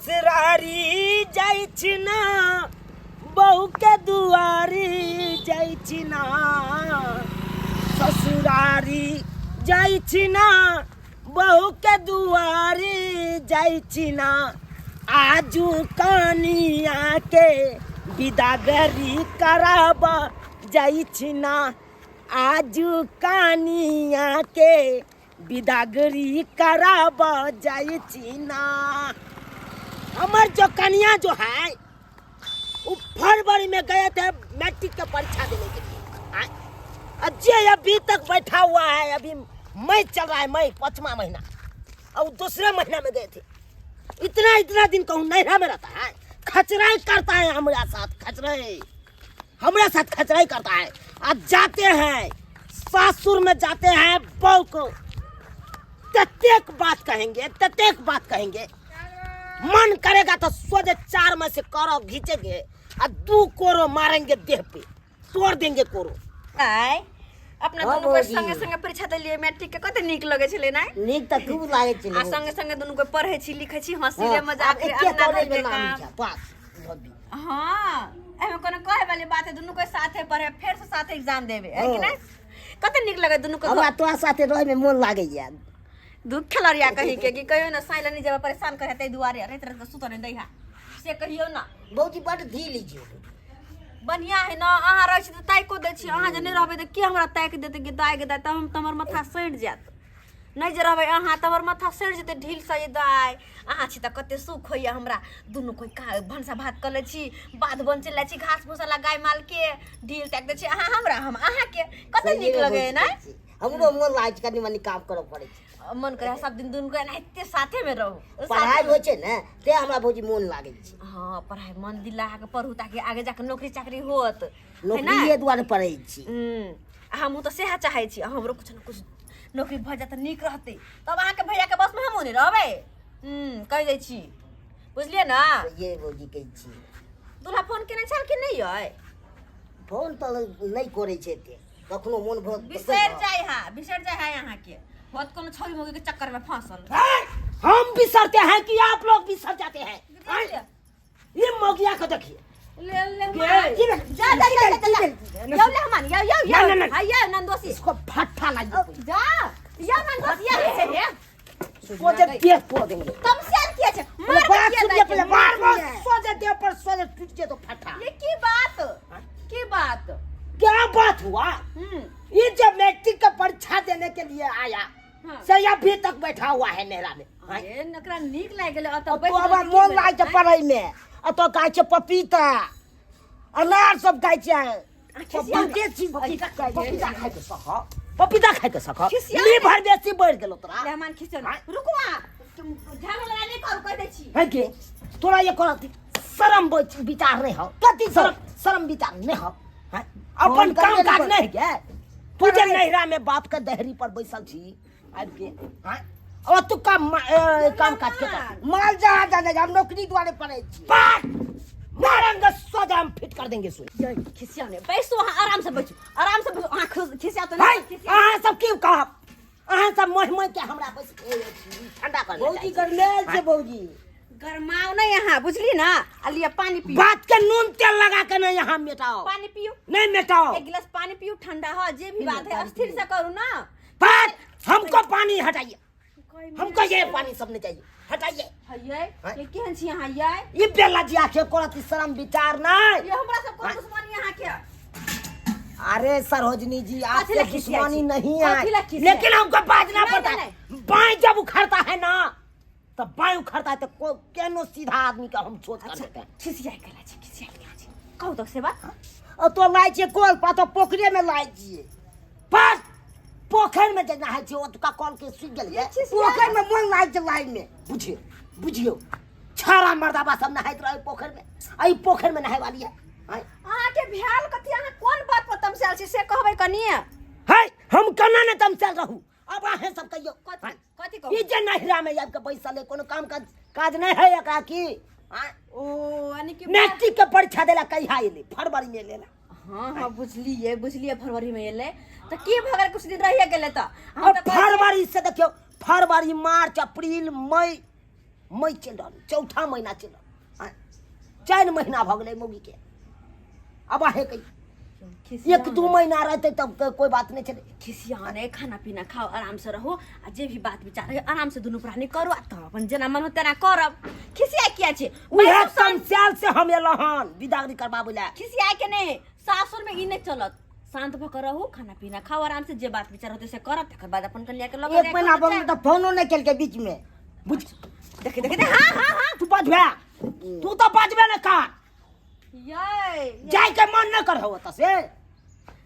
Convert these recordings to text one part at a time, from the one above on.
ससुरारी जाइ छी ना बहू के दुआरी जाइ छी ना ससुरारी जाइ छी ना बहू के दुआरी जाइ छी ना आजू कनिया के विदागरी कराब जाइ छी ना आजू कनिया के विदागरी कराब जाइ छी ना। हमर जो कनिया जो है वो फरवरी में गए थे मैट्रिक के परीक्षा देने के लिए। जे अभी तक बैठा हुआ है, अभी मई चल रहा है, मई 5वां महीना, और दूसरे महीना में गए थे। इतना इतना दिन कहूँ नैहरा में रहता है, खचराई करता है हमारा साथ, खचराई हमारे साथ खचराई करता है। आज जाते हैं सासुर में, जाते हैं बहू को ततेक बात कहेंगे, ततेक बात कहेंगे, मन करेगा तो सोझे 4 में से करो घींचेंगे और 2 कोरो मारेंगे देह पे, तोड़ देंगे कोरो। आय अपना हाँ, दुनू के भौजी। संगे संगे परीक्षा देलियै मैट्रिक के, कते नीक लगै छलै ने? नीक तऽ खूब लागै छलै। आ संगे संगे दुनू के पढ़ै छी लिखै छी, हंसी हाँ, रे मजाक आब रे, एके अंगना कॉलेज घर के में नाम काम। लिखा, पास भब्बी। हाँ, एहिमे कोनो कहै वाली बात है, दुनू के साथे पढ़े फेर से साथे एग्जाम देबे है कि हाँ। नै? कते नीक लगै दुनू के। हमरा तोरा साथे रहै में मोन लागैया। दुख खेलरिया कहीं के कि कहियो ना साइल नहीं जेबा परेशान करे तै दुआरे राति राति के सुतऽ नहीं दैहा से कहियो ना। भौजी बड ढील छै। बढ़िया है ना, अहाँ रहै छी तऽ ताको दै छी, अहाँ जे नहि रहबै तऽ के हमरा ताकि देतै कि दाइ गे दाइ, तब हम तऽ हमर माथा सड़ि जायत। नहि जे रहबै अहाँ तऽ हमर माथा सड़ि जेतै ढील से ये दाइ। अहाँ छी तऽ कते सुख होइया हमरा, दुनू कोइ का भनसा भात कऽ लै छी, बाध बन चलि जाइ छी घास भूसा ला गाय माल के, ढील ताकि दै छी अहाँ हमरा, हम अहाँके, कते नीक लगैया ने? हमरो मोन लागै छै, कनि मनि काम करऽ पड़ै छै। मन करे सब दिन दुनू के एनाहिते साथे में रहू। पढ़ाइ होइ छै ने ते हमरा भौजी मोन लागै छै। हाँ, पढ़ाइ मन दिल लगा के पढ़ू ताकि आगे जाके नौकरी चाकरी होत, है ना? नौकरिए दुआरे पढ़ै छी। हमहूँ तऽ सएह चाहै छी, हमरो कुछ ने कुछ नौकरी भऽ जाए तऽ नीक रहतै, तब अहाँके भैयाके बसमे हमहूँ नहि रहबै। कहि दै छी, बुझलियै ने? ये भौजी कहै छी। दूल्हा फोन केने छल कि नहि यै? फोन तऽ नहि करै छै एते, कखनो मोन भऽ बिसरि जाइ है, बिसरि जाइ है अहाँके, होत कोनो छौरी मौगी के चक्कर में फंसल। हम बिसरते हैं कि आप लोग बिसर जाते हैं? ये मौगिया को देखिए। ले ले के? जा जा जा जा जा यो ले हमान यो यो यो ना, ना, ना। हां यो नंदोसी इसको फट्टा लाइए। जा यो नंदोसी ये हे हे सोझे देह फोड़ देंगे। तुम से किया छे? मार के बात किया सुनिए जाइ पहले, छै? मार मार सोझे देह पर सोझे टूट के तो फटा। ये की बात, की बात, क्या बात हुआ? ये जब मैट्रिक का परीक्षा देने के लिए आया से अभी तक बैठा हुआ है नहरा में। अरे नकरा नीक लागि गेलै अतऽ अब बैठ तो गेलै अब की मोन भेलै? लागै छै पढ़ै में, आ तो गाय छै पपीता अनार सब गाय छै। खिसिया पपीते चीज पपीता खाय, पपीता खाय के सख, पपीता खाय के सख। खिसिया लीवर बेसी बढ़ गेलो तोरा। मेहमान खिसिया रुकू अहाँ, झगड़ा लड़ाई नहि करू, कहि दै छी। है के तोरा ये करत शरम विचार नहीं हो, कथी शरम शरम विचार नहीं हो, हैं? अपन फोन काम करबे काज नहि नहीं के तू जे नैहरा में बाप के दहरी पर बैसल छी आबि के, हैं? और तू काम काम काज के कर। माल जहाँ जाने हम नौकरी द्वारे पढ़ै छी। बात मारेंगे सजा हम फिट कर देंगे सुई। खिसिया नहीं बैसो अहाँ, आराम से बैसो, आराम से बैसो अहाँ, खिसिया तो भाई, नहीं, खिसिया। अहाँ सब क्यों कहब, अहाँ सब मोह मोह के हमरा बैस ठंडा कर भौजी गरमायल छै भौजी। गरमाओ नहीं यहाँ, बुझली ना? आ लिया पानी पियो। बात के नून तेल लगा के नहीं यहाँ मिटाओ। पानी पियो। नहीं मिटाओ। एक गिलास पानी पियो, ठंडा हो जे भी बात है अस्थिर से करू ना। बात हमको पानी हटाइए, हमको ये पानी सब नहीं चाहिए, हटाइए। हइये, ये केहन छी अहाँ यै? ये बेला जी आखे करत शरम विचार नहीं। ये हमरा सब कोन दुश्मनी अहाँ के? अरे सरोजनी जी, कथी आपसे ला खिसियाई दुश्मनी छी? नहीं कथी ला है, खिसियाई? लेकिन हमको बाजना नहीं, पड़ता है। नहीं, बाएं जब उखड़ता है ना तब बाएं उखड़ता है तो केनो सीधा आदमी का हम सोच कर अच्छा, देते हैं। खिसियाई केला छी, खिसियाई केला छी। कहू तो से बात। और तो लाइ छियै कल पर, तो पोखरे में लाइ छियै। बस पोखर में जे नहाय छियै ओतुका कल के सुखि गेलियै। ये खिसियाई। पोखर में मोन लागै छै लाइ में, बुझियौ बुझियौ छाड़ा मर्दाबा सब नहाइत रहै पोखर में, आ ई पोखर में नहाय वाली है। आँय। अहाँके भेल कथी? अहाँ कोन बात पर तमसायल छी से कहबै कनिए? है, हम केना ने तमसायल रहू? अब अहें सब कहियौ। कथी? आँय। कथी कहू? ई जे नहिरा में आबि के बैसल है, कोनो काम काज नहि है एकरा की? आँय। ओ, यानी कि मैट्रिक के परीक्षा देला कहिया एलै? फरवरी में एलै। हाँ हाँ बुझलिए बुझलिए, फरवरी में एलै तऽ की भऽ गेल? कुछ दिन रहिए गेलै तऽ हम और तऽ कहै छियै- फरवरी से देखियौ, फरवरी मार्च अप्रैल मई मई चलि रहल चौथा महीना चलि रहल आँय, 4 महीना भऽ गेलै मौगीके। आब अहें कहियौ, 1-2 महीना रहतै तब कोइ बात नहि छलै। खिसिया नहि, खाना पीना खाओ, आराम से रहो, आ जे भी बात विचार है आराम से दुनू प्राणी करू, आ तब अपन जेना मन हो तेना करब। खिसिया किया छै? उएह तमस्याल से हम एलहुँ हन विदागरी करबाबै लए। खिसिया के नहि, सासुर में ई नहि चलत। शांत भऽ कऽ रहू, खाना पीना खाओ आराम से, जे बात विचार होतै से करब, तकर बाद अपन कन्या के लऽ कऽ 1 महीना भऽ गेलै तऽ फोनो नहि केलकै बीच में। बुझ देखे देखे, हाँ हाँ हाँ, तू बजबे, तू तऽ बजबे ने कर। ये जाय के मन न कर हो से।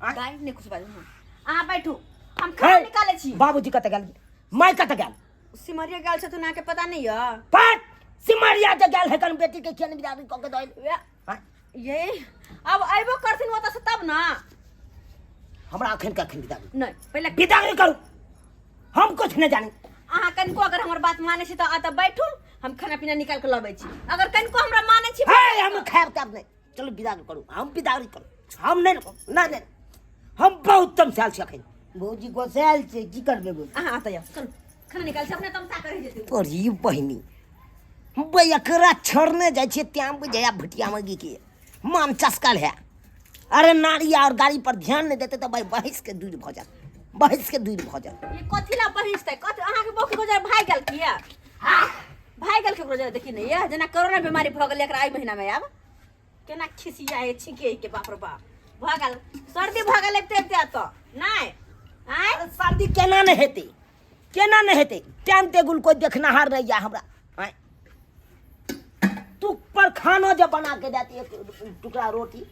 दाइ नहि कुछ बाजू, हाँ अहाँ बैठू, हम खाना निकालै छी। बाबूजी कतऽ गेल, माय कतऽ गेल? सिमरिया गेल छथुन, अहाँके पता नहि यऽ? पट सिमरिया जे गेल है कन बेटी के किया बिदागरी कऽ के दऽ? ये अब अयबो करथिन ओतऽ से तब ना। हमरा अखन के अखन बिदागरी नहि, पहिले बिदागरी करू, हम कुछ नहि जानी। अहाँ कनिको अगर हमर बात मानै छी तऽ एतऽ बैठू, हम खाना पीना निकाल के लबै छी। अगर कनिको हमरा मानै छी, हे हम खायब तब नहि, चलू बिदागरी करू, हम बिदागरी करू, हम नहि नहि नहि, हम बहुत तमसायल छी अखन। भौजी गोसायल छै, की करबै भौजी? अहाँ एतऽ आउ, चलू खाना निकाल छी, अपने तमसा करै जेतै। तोरी बहिनी बे एकरा छोड़ने जाइ छियै त्यां बुझैया भुटिया मगी के मान चस्कल है। अरे नारी और गाड़ी पर ध्यान नहीं देते तो भाई बहस के दूर भऽ जात, बहस के दूर भऽ जात। ये कथी ला बहिसतै? कथी अहाँके बौख गुजर भागि गेल किया? भागि गेल केकरो जरा देखी नहीं ये, जेना कोरोना बीमारी भऽ गेल एकरा एहि महीना में। आब केना खिसिया है छिके के, बाप रे बाप, भऽ गेल सर्दी भऽ गेल एते एते तऽ नहि आँय? अरे सर्दी केना नहि हेतै, केना नहि हेतै? टाइम टेबुल कोइ देखनाहार नहि यऽ हमरा। आँय तू पर खानो जे बना के देत एक टुकड़ा रोटी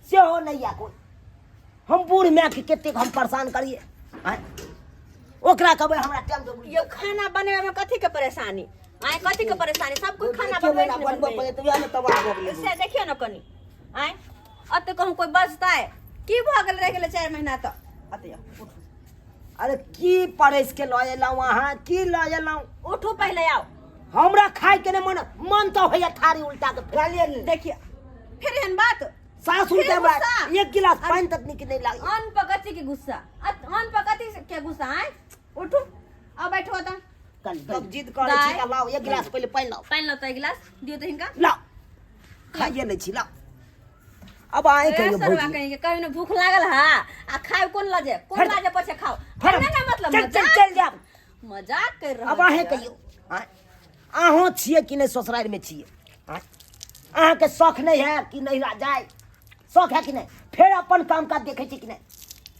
सेहो नहि यऽ कोइ। हम बूढ़ मायके कतेक हम परेशान करिए? आँय ओकरा कहबै हमरा टाइम टेबुल। यौ खाना बनबै में कथी के परेशानी? आँय कथी के परेशानी? सब कोई खाना बनबै महीना बनबऽ पड़ै तऽ वएह ने तबाह भऽ गेलै। से देखियौ ने कनि, आँय अते कहूँ कोई बजतै? की भऽ गेल रहि गेलै 4 महीना तऽ? अते आउ, उठू। अरे की परसि के लऽ एलहुँ अहाँ, की लऽ एलहुँ? उठू पहिले आउ। हमरा खाय के नहि मन, मन तऽ होइया थारी उल्टा के फेलिए ने। देखिए फिर एहन बात, सासुर फिर के हमरा गुस्सा। एक गिलास पानि तक नीक नहि लागै। अन्न पर कथी के गुस्सा? अन्न पर कथी के गुस्सा? आँय उठू, आउ बैठू ओतऽ। तब जिद करै छी तऽ लाउ एक गिलास पहिले पानि लाउ। पानि लाउ तऽ एक गिलास दियौ तऽ हिनका। लाउ, खाइए नहि छी, लाउ। अब आए कहियो सरवा भौजी कहीं के कहीं ने भूख लागल हा, आ खाय कोन लजे, कोन हट। लजे पछे खाओ। हट। ना ना मतलब चल चल मजाक, चल जाब। मजाक कर रहल अब अहें छियै। कहियो, आँय, अहूँ छियै कि नहि ससुरारिमे छियै? आँय, अहाँके शौख नहि है कि नहिरा जाय? शौख है कि नहि? फेर अपन काम काज देखै छियै कि नहि?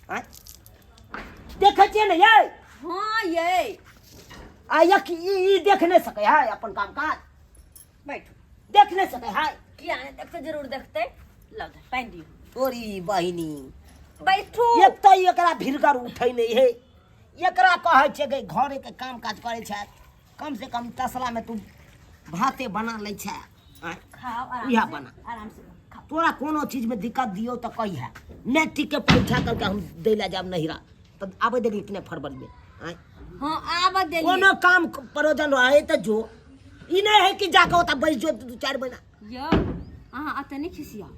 आँय देखै छियै ने यै? हाँ यै। आ एक ई देख नहि सकै है अपन काम काज? बैठू। देख नहि सकै है? किया नहि देखते? जरूर देखते। लाउ तऽ पानि दियौ। तोरी बहिनी। बैठू। एक तऽ एकरा भिरगर उठै नहि है, एकरा कहै छै कि घरे के काम काज करै छै, कम से कम तसला में तू भाते बना लै छै। आँय? खाओ आराम इएह से, बना। आराम से खाओ। तोरा कोनो चीज में दिक्कत दियौ तऽ कहिहे। मैट्रिक के परीक्षा करके हम दै लए जायब नहिरा तऽ आबै देली कि नहि फरवरी में? आँय? हाँ आबऽ देलियै। कोनो काम प्रयोजन रहे तऽ जो, ई नहि है कि जाके ओतऽ बैस जो 2-4 महीना। यौ अहाँ एतऽ नहि खिसियाउ।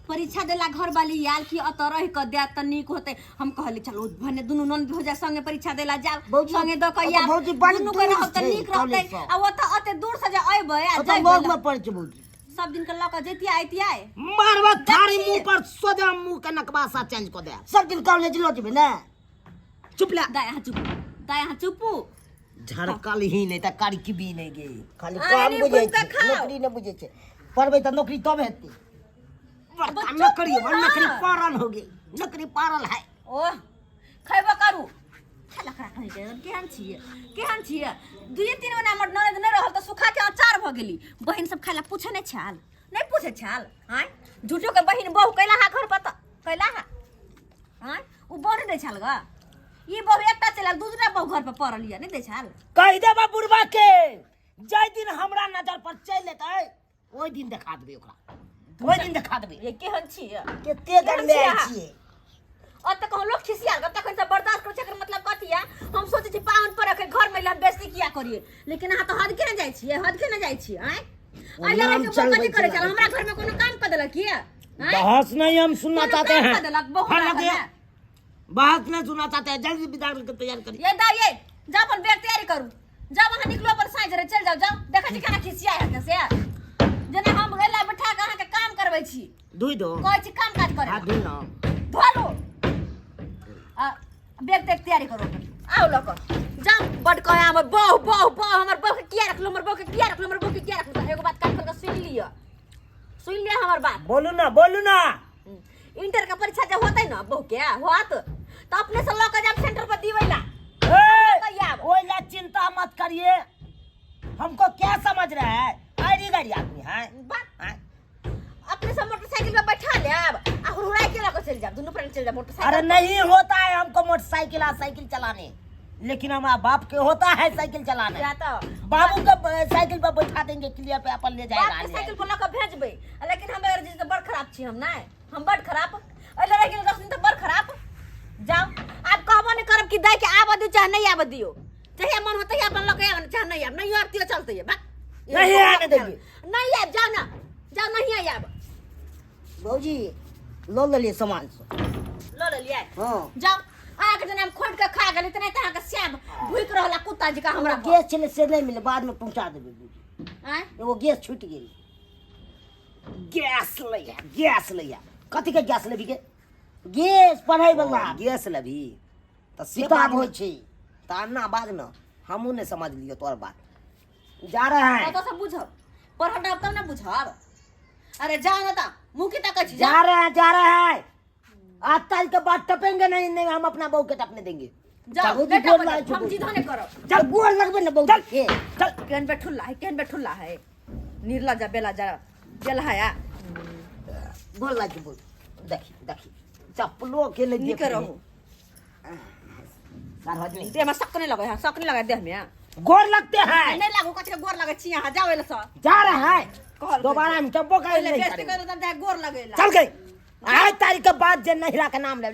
परीक्षा देला घर वाली आयल कि एतऽ रहि कऽ देत तऽ नीक होतै। हम कहली चलू भने दुनू ननद भौजा संगे परीक्षा देला जायब, भौजी, संगे दऽ कऽ ओतऽ आयब, भौजी बड़ दुनू के दूर रहब तऽ छै नीक रहतै। कॉलेज सँ। आ ओतऽ ओते दूर से जे अयबै आ ओतऽ जयबै लग में पड़ै छै भौजी। सब दिन के लऽ कऽ जैतियै अयतियै। मारबा थारी देखी। मुंह पर सोजा मुंह के नकबासा चेंज कऽ देब। सब दिन कॉलेज लऽ जेबै ने? चुप ले। दाय अहाँ चुपू, दाय अहाँ चुपू। झड़कल ही नहि तऽ करकबी नहि गे। खाली अहाँ काम एनी बुझै घुमि कऽ छै, खाउ। नौकरी नहि बुझै छै। पढ़बै तऽ नौकरी तब हेतै। बड़का चुप नौकरी ना। नौकरी पड़ल हो गेल, नौकरी पड़ल है। ओह खैबो करू। खेला खरा कहै छै केहन छियै, केहन छियै? 2-3 महीना हमर ननद नहि रहल तऽ सुखा के अचार भऽ गेली। बहिन सब खाय लए पूछै नहि छाल, नहि पूछै छाल। आँय झूठो के बहिन बहु कैला हा घर पर तऽ कैला हा? आँय ओ बहु नहि दै छाल ग? ई बहु एकटा चलि आयल, दूटा बहु घर पर पड़ल यऽ, नहि दै छाल? कहि देबा बुढ़बा के, जाहि दिन हमरा नजर पर चलि एतै ओहि दिन देखा देबै ओकरा, ओहि दिन देखा देबै। ये केहन छियै? कते गरमे छियै आयल अहाँ? छियै। ओतऽ कहूँ लोक खिसियाल ग तखन से बर्दाश्त करै छै, एकर मतलब कथी है? हम सोचै छी पाहुन पर रखे घर में हम बेइज्जती किया करियै, लेकिन अहाँ तऽ हद के ने जाइ छियै, हद के ने जाइ छियै। आँय ओ अइला नाम रहि के बौआ चलबै कथी करै छै छल? हमरा घर में कोनो काम कऽ देलक किया? आँय? बहस नहीं हम सुनना कोनो चाहते काम हैं। कऽ देलक बहुत हाँ, लागल लगे। है। बहस नहीं सुनना चाहते हैं, जल्दी विदा के तैयार करिए। ये दा ये जा अपन बैग तैयारी करू। जाओ अहाँ निकलो अपन साँझ रे चलि जाओ जाओ देखै छी केना खिसिया है से जेना हम एला बैठा के अहाँके काम करबै छी धोइ दो कहै छी काम काज करे हाथ धोइ ना धो लो आ बैग तैग तैयारी करू अपन आउ लऽ कऽ जाउ बड कहे हमर बहु बहु बहु हमर बहु के किया रखलहुँ हमर बहु के किया रखलहुँ हमर बहु के किया रखलहुँ एगो बात कान खोल कऽ सुनि लिअ सुनि लिअ हमर बात बोलू ना बोलू ना इंटर के परीक्षा जब होतै ने बहु के होत तऽ अपने से लऽ कऽ जाब सेंटर पर दिबै ला ए, आब। ओइ ला चिंता मत करिए हमको क्या समझ रहा है आड़ी गाड़ी आदमी है बात हैं? अपने से मोटरसाइकिल पे बैठा लेब आ हुरहुराई के लऽ कऽ चलि जाब दुनू प्राणी चलि जाब अरे मोटरसाइकिल नहीं होता है हमको मोटरसाइकिल आ साइकिल चलाने लेकिन हमारा बाप के होता है साइकिल चलाने या तऽ बाबू के साइकिल पर बैठा देंगे क्लियर पे अपन ले जाएगा बाप के आने साइकिल पर लऽ कऽ भेजबै आ लेकिन हम अगर जे बड़ खराब छी हम नहि हम बड़ खराब एहि लड़ाई गेल 10 दिन तऽ बड़ खराब जाउ आब कहबो नहि करब कि दाइ के आबऽ दियौ चाहे नहि आबऽ दियौ जहिया मन हो तहिया अपन लऽ कऽ आब चाहे नहि आब नहीं आब तियो चलते बा नहीं आने देंगे। नहीं आब जाओ ना जाओ नहीं आब भौजी लऽ लेलियै सामान सब लऽ लेलियै हँ जाओ अहाँके जेना हम खोटि कऽ खा गेली तेनाहिते अहाँके स्याब भुकि रहल कुत्ता जकाँ हमरा पर। गैस छलै से नहि मिललै बादमे पहुँचा देबै भौजी आँय एगो गैस छुटि गेल गैस लैया गैस लैया कथी के गैस लेबी के गैस पढ़ै वला गैस लेबी तऽ से किताब बाज होइ छै तऽ अन्ना बाज न हमहूँ नहि समझ लियौ तोहर बात जा रहे हैं कतऽ से बुझब पढ़ल रहब तब ने बुझब अरे जाओ ना तऽ मुँह की तकै छी जा रहे हैं जा रहे हैं आज तारीख के बाद टपेंगे नहीं नहीं हम अपना बहू के टपने देंगे जाओ बाबूजी बेटा गोर बजाओ, लागै छी हम जिदो नहि करब चल गोर लगबै ने बौजी के चल केहन बैठुल्ला है केहन बैठुल्ला है निर्लज्जा बेला जा बेलहाया गोर लागि छी बौजी देखी देखी चप्पलो के नहीं नीक देख रहू सार्वजनिक देह में शक नहीं लगे है शक नहीं लगे देह में गोर लगते हैं नहीं लागू कथी के गोर लगे छी अहाँ जाओ एले से जा रहे हैं कहल दोबारा हम चप्पो का पहिले नहीं बेइज्जती करेंगे। करू तब जाके गोर लगेला चल गई आज तारीख के बाद जे नहिरा के नाम ले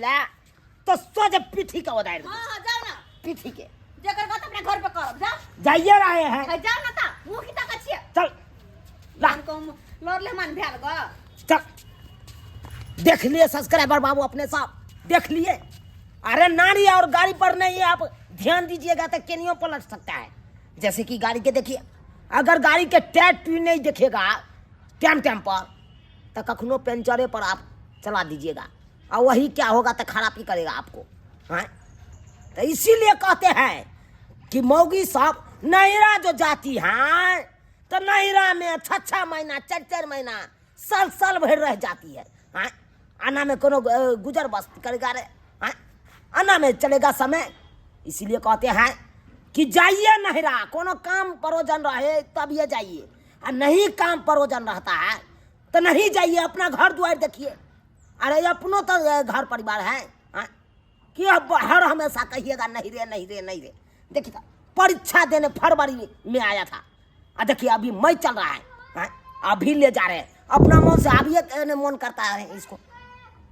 तो सोच पीठी के उदार हाँ हाँ जाओ ना पीठी के जेकर गत अपना घर पे करब जाओ जाइए रहे हैं है जाओ ना ता मुँह की ताकत छियै चल ला हम कहूँ लड़ले मान भेल ग चल देख लिए सब्सक्राइबर बाबू अपने साहब देख लिए अरे नारी और गाड़ी पर नहीं आप ध्यान दीजिएगा तो केनियो पलट सकता है जैसे कि गाड़ी के देखिए अगर गाड़ी के टायर ट्यू नहीं देखेगा टाइम टाइम पर तो कखनो पंचरे पर आप चला दीजिएगा और वही क्या होगा तो खराब ही करेगा आपको हाँ तो इसीलिए कहते हैं कि मौगी साहब नैरा जो जाती हैं तो नैरा में छः छः महीना चार चार महीना साल साल भर रह जाती है हाँ आना में कोनो गुजर बस करेगा रे हाँ आना में चलेगा समय इसीलिए कहते हैं कि जाइए नहरा कोनो काम परोजन रहे तब ये जाइए और नहीं काम परोजन रहता है तो नहीं जाइए अपना घर द्वार देखिए अरे अपनों तो घर परिवार है हाँ? कि अब हर हमेशा कहिएगा नहीं रे नहीं रे नहीं रे देखिए तो, परीक्षा देने फरवरी में आया था आ देखिए अभी मई चल रहा है हाँ? अभी ले जा रहे हैं अपना मन से अभी ये मन करता है इसको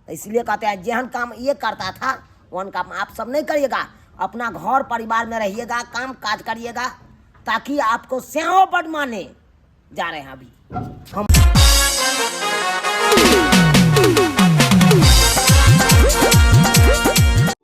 इसलिए कहते हैं जेहन काम ये करता था वहन काम आप सब नहीं करिएगा अपना घर परिवार में रहिएगा काम काज करिएगा ताकि आपको सेहो बड माने जा रहे हैं अभी हम।